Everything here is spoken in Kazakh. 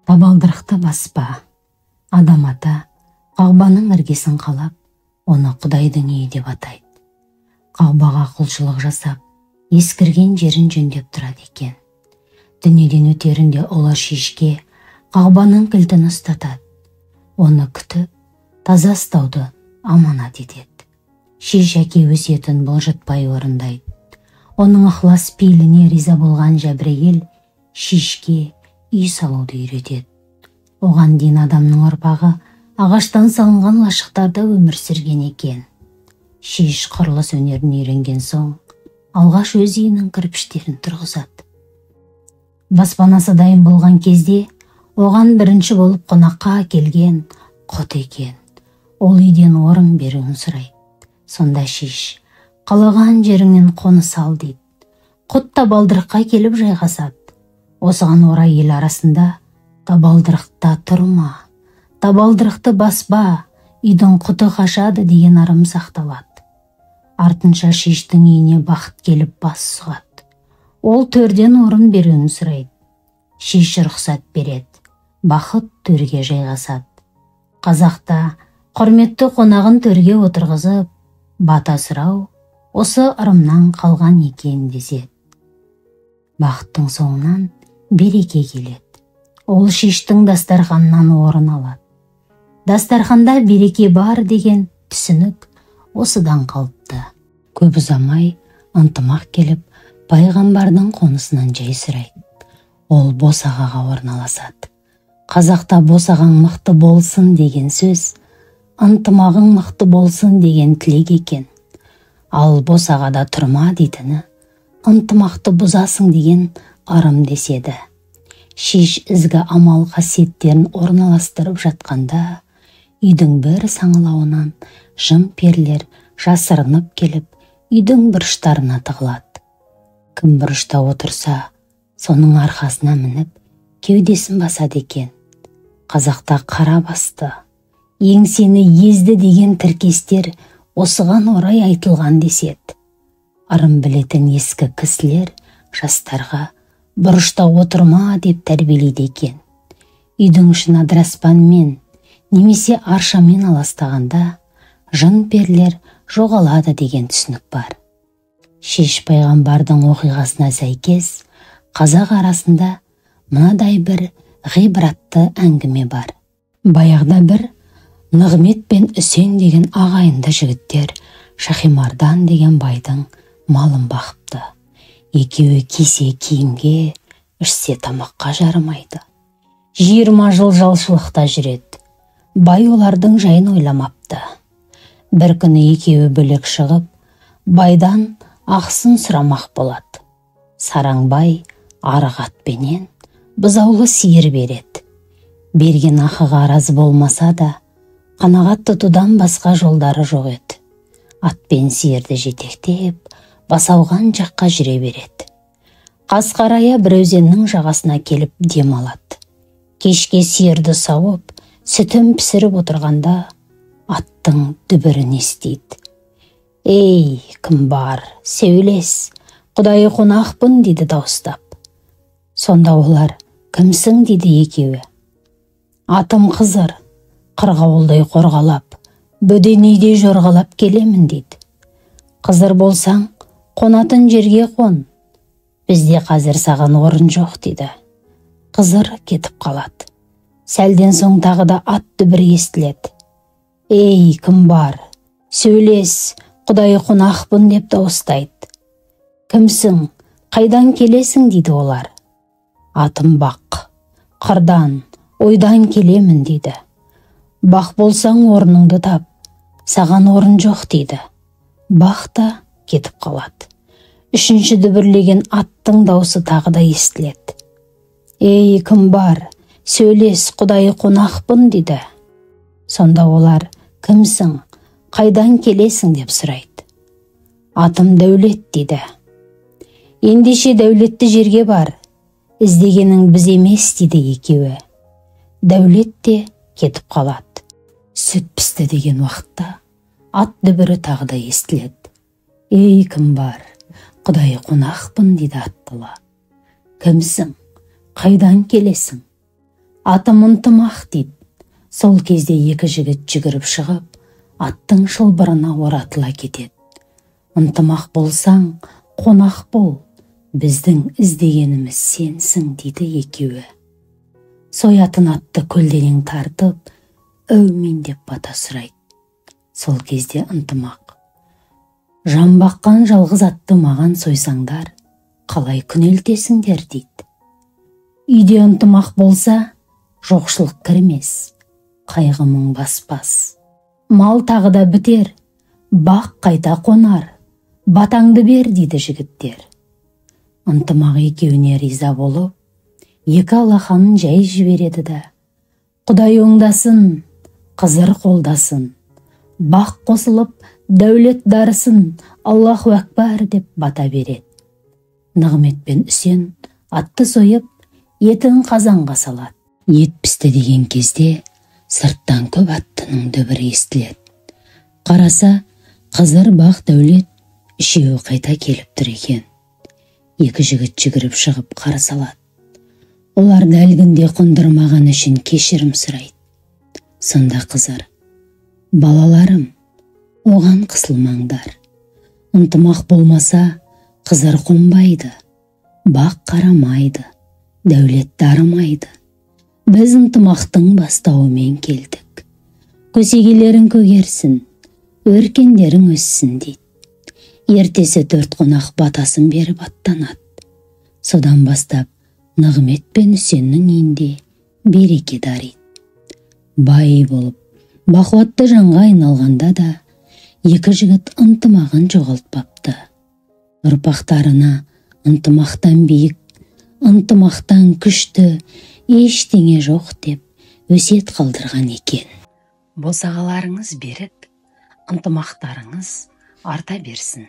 Табалдырықты баспа. Адам ата Қағбаның іргесін қалап, оны Құдайдың үйі деп атайды. Қағбаға құлшылық жасап, ескірген жерін жөндеп тұрады екен. Дүниеден өтерінде ұлы Шешке Қағбаның кілтін ұстатады. Оны күтіп, таза ұстауды аманат етеді. Шеш әке өсиетін бұлжытпай орындайды. Оның ықылас пейіліне риза болған Жәбірейіл Шешке үй салуды үйретеді. Оған дейін адамның ұрпағы ағаштан салынған лашықтарда өмір сүрген екен. Шеш құрылыс өнерін үйренген соң, алғаш өз үйінің кірпіштерін тұрғызады. Баспанасы дайын болған кезде, оған бірінші болып қонаққа келген Құт екен. Ол үйден орын беруін сұрайды. Сонда Шеш, қалаған жеріңнен қоныс ал дейді. Құт табалдырыққа келіп жайғасады. Осыған орай ел арасында табалдырықта тұрма, табалдырықты баспа, үйдің құты қашады деген ырым сақталады. Артынша Шештің үйіне Бақыт келіп бас сұғады. Ол төрден орын беруін сұрайды. Шеш рұқсат береді. Бақыт төрге жайғасады. Қазақта құрметті қонағын төрге отырғызып, бата сұрау осы ырымнан қалған екен деседі. Бақыттың соңынан береке келеді. Ол Шештің дастарханынан орын алады. Дастарханда береке бар деген түсінік осыдан қалыпты. Көп ұзамай ынтымақ келіп, пайғамбардың қонысынан жай сұрайды. Ол босағаға орналасады. Қазақта босағаң мықты болсын деген сөз, ынтымағың мықты болсын деген тілек екен. Ал босағада тұрма дейтіні, ынтымақты бұзасың деген ырым деседі. Шеш ізгі амал қасиеттерін орналастырып жатқанда, үйдің бір саңылауынан жын перілер жасырынып келіп, үйдің бұрыштарына тығылады. Кім бұрышта отырса, соның арқасына мініп, кеудесін басады екен. Қазақта қара басты, еңсені езді деген тіркестер осыған орай айтылған деседі. Ырым білетін ескі кісілер жастарға бұрышта отырма деп тәрбиелейді екен. Үйдің ішін адыраспанмен немесе аршамен аластағанда жын перілер жоғалады деген түсінік бар. Шеш пайғамбардың оқиғасына сәйкес қазақ арасында мынадай бір ғибратты әңгіме бар. Баяғыда бір Нығмет пен Үсен деген ағайынды жігіттер Шахимардан деген байдың малын бақыпты. Екеуі кисе киімге, ішсе тамаққа жарымайды. 20 жыл жалшылықта жүреді. Бай олардың жайын ойламапты. Бір күні екеуі бөлек шығып, байдан ақысын сұрамақ болады. Сараң бай арық атпенен бұзаулы сиыр береді. Берген ақыға разы болмаса да, қанағат тұтудан басқа жолдары жоқ еді. Атпен сиырды жетектеп, басауған жаққа жүре береді. Қас қарая бір өзеннің жағасына келіп дем алады. Кешке сиырды сауып, сүтін пісіріп отырғанда аттың дүбірін естиді. Ей, кім бар, сөйлес, Құдайы қонақпын, дейді дауыстап. Сонда олар, кімсің, дейді екеуі. Атым Қызыр, қырғауылдай қорғалап, бөденедей жорғалап келемін, дейді. Қызыр болсаң, қонатын жерге қон, бізде қазір саған орын жоқ, дейді. Қызыр кетіп қалады. Сәлден соң тағы да ат дүбірі естіледі. Ей, кім бар, сөйлес, Құдайы қонақпын, деп дауыстайды. Кімсің, қайдан келесің, дейді олар. Атым Бақ, қырдан, ойдан келемін, дейді. Бақ болсаң орныңды тап, саған орын жоқ, дейді. Бақ та кетіп қалады. Үшінші дүбірлеген аттың даусы тағы да естіледі. Ей, кім бар, сөйлес, Құдайы қонақпын, дейді. Сонда олар, кімсің, қайдан келесің, деп сұрайды. Атым Дәулет, дейді. Ендеше дәулетті жерге бар, іздегенің біз емес, дейді екеуі. Дәулет те кетіп қалады. Сүт пісті деген уақытта ат дүбірі тағы да естіледі. Ей, кім бар, Құдайы қонақпын, дейді аттылы. Кімсің, қайдан келесің? Атым Ынтымақ дейді. Сол кезде екі жігіт жүгіріп шығып, аттың шылбырына оратыла кетеді. Ынтымақ болсаң, қонақ бол, біздің іздегеніміз сенсің, дейді екеуі. Соятын атты көлденең тартып, әумин деп бата сұрайды. Сол кезде Ынтымақ: жан баққан жалғыз атты маған сойсаңдар, қалай күнелтесіңдер, дейді. Үйде ынтымақ болса, жоқшылық кірмес, қайғы мұң баспас. Мал тағы да бітер, бақ қайта қонар, батаңды бер, дейді жігіттер. Ынтымақ екеуіне риза болып, екі алақанын жай жібереді да, Құдай оңдасын, Қызыр қолдасын, бақ қосылып, дәулет дарысын, Аллаху акбар деп бата береді. Нығмет пен Үсен атты сойып, етін қазанға салады. Ет пісті деген кезде сырттан көп аттының дүбірі естіледі. Қараса, Қызыр, бақ, дәулет үшеуі қайта келіп тұр екен. Екі жігіт жүгіріп шығып қарсы алады. Оларды әлгінде қондырмаған үшін кешірім сұрайды. Сонда Қызыр: балаларым, оған қысылмаңдар. Ынтымақ болмаса, Қызыр қонбайды, бақ қарамайды, дәулет дарымайды. Біз ынтымақтың бастауымен келдік. Көсегелерің көгерсін, өркендерің өссін, дейді. Ертесі төрт қонақ батасын беріп аттанады. Содан бастап Нығмет пен Үсеннің үйінде береке дариды. Бай болып, бақуатты жанға айналғанда да екі жігіт ынтымағын жоғалтпапты. Ұрпақтарына ынтымақтан биік, ынтымақтан күшті ештеңе жоқ деп өсиет қалдырған екен. Босағаларыңыз берік, ынтымақтарыңыз арта берсін.